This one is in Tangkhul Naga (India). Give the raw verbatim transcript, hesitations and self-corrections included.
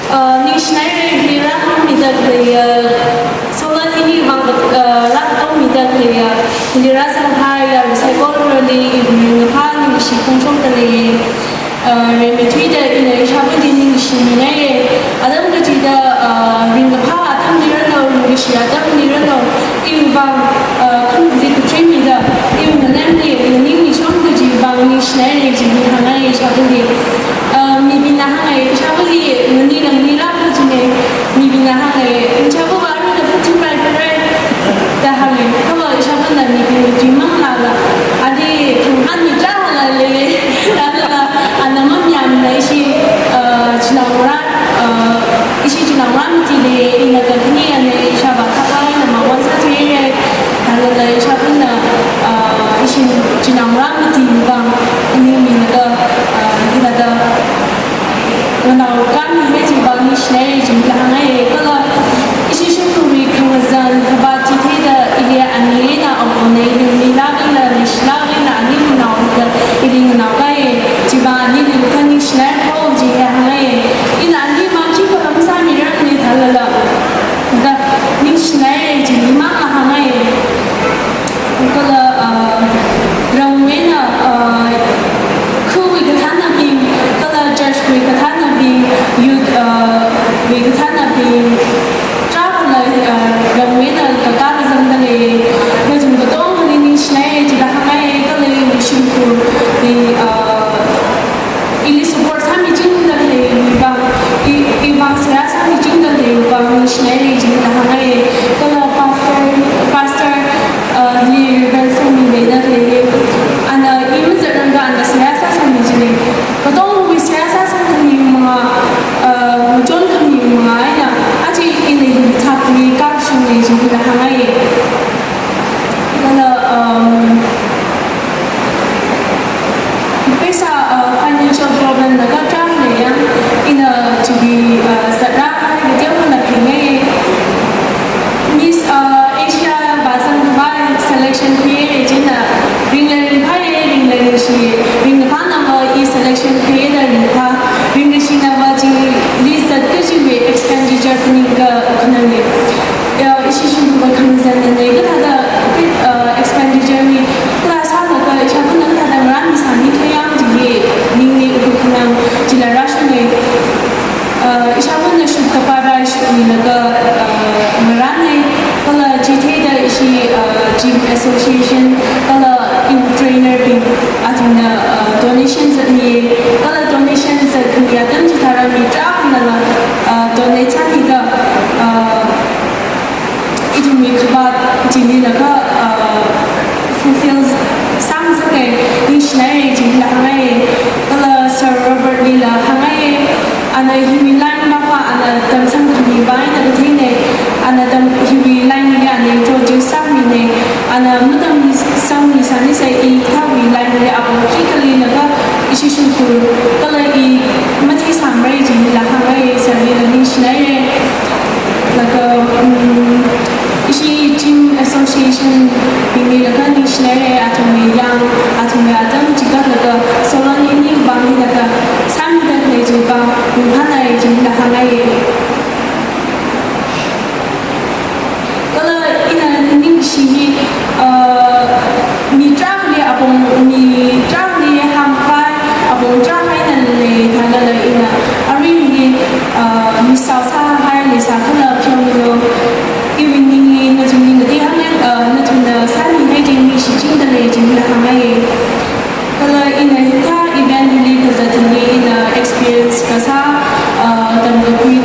Uh, ningshinaire, hili rāhāngmida khalei, uh, solan ini vang, uh, rātongmida khalei, uh, hili rāzanghaiya, Saikorali iwui ringkaphā ningshi phongshokda lei. Uh, rimeithuida ina ishāvali ningshimine. Atam kachida, uh, ringkaphā atamli ranu, ringkashi atamli ranu, iwui vang, uh, khangathā kachui mida, iwui nganamli, nganingli shon kaji vang ningshinaire kaji hāngngai ishāvali. Uh, mibingna hāngngai ishāvali, ngani nganingla kajine, mibingna hāngngai, ishāva va ranu da phutin rai rai, da hāngngai, kha va ishāvana mibingli tuimang lala, adi khanghan mi chāla lei, da lala, ana mamyamna ishi, uh, chinaongarā, uh, ishi chinaongarā mati lei, ina kakhane ana ishāva khakai na mawon sāthuire, da lala ishāvana, uh, ishi chinaongarā mati vang, ani mina ka, uh, ina da, nganao kami hai chi vang ningshinaire kaji hāngngai, kala ishi shimkhurwui khangazan khavāt chi theida ili ani eina awona ili nila kala nishila kala ani nganao da ili nganao kai chi vang anili kha ningshinai kho kaji hāngngai. Ina ani mang chi kha khamsā mirane da lala, da ningshinaire kaji mang hāngngai. Kala, uh, ramwui eina, uh, khawui kathānabing, kala church wui kathānabing, youth, uh, wui kathānabing, tarākha, uh, ramwui eina kakā kazangda lei, kachung katongali ningshinai jida hāngngai, kala iwui shimkhurli, uh, ili support sāmichingda leiwui vang, i, i vang seihā sāmichingda leiwui vang ningshinaire jida hāngngai. Kala pastor, pastor, uh, li Reverend Sangmi leida lei. Ana i mazatrangda ana seihā sāsāmiching lei. Katongwui seihā sāsākhami manga, uh, chonkhami manga eina, aja ina hi thakli kashungne jida hāngngai. Kala, um, paisa, uh, financial problem na kathā leiya, ina chiwui, uh, zatrahai video na phengai. Miss, uh, Asia vāzang khavai selection phe jina, ringla ringphāye, ringla ringshi, ringkaphāna va i selection phe da ringphā, ringshina va chili zat kajiwui expenditure phaningkha khanane. Ya, ishi shimkhur va khangazanna ne, kathāda, uh, expenditure hi, kathā sālaga, ishāvana kathāda ngarānmisāni theiya kaji, ningli uku khanang, chila rāshunne. Uh, ishāvana shut kapā rāshunlaga, uh, ngarāne, kala chi theida ishi, uh, gym association, kala iwui trainer bing, athumna, uh, donation zatni, kala donation zatkhami atam chitharan mi tarākhana la, uh, donate sāmida, uh, ithumwui khavāt chili laga, uh, fulfill sāngasakngai, ningshinai jila hāngngai, kala Sir Robert lila hāngngai, ana hiwui line makha ana tamsangkhami vang eina katheinei, ana tam hiwui line li ana introduce sāminei, ana matamsangmisānisai i kathāwui line li apong khikha leilaga ishi shimkhur, kala i matheisāmara jila hāngngai, Sir lila ningshinaire. Laga, um, ishi gym association bingli laga ningshinaire, athumwui yang, athumwui atam chikatlaga, solan ini vang hithāda sāmida khalei chi vang, ringphānai jila hāngngai. Kala ina ningshi hi, uh, mi tarākhali apong, mi tarākhali hāngkhavai apong tarākha eina lei, thālala ina aruili, uh, mi sāsāhai leisākhala pheomilu. Iwui ningli nathumli ngatei hāngngai, uh, nathumna sāmihai chi ningshichingda lei jila hāngngai. Kala ina hithā event hili kazat hili ina experience kasā, uh, tamkakhui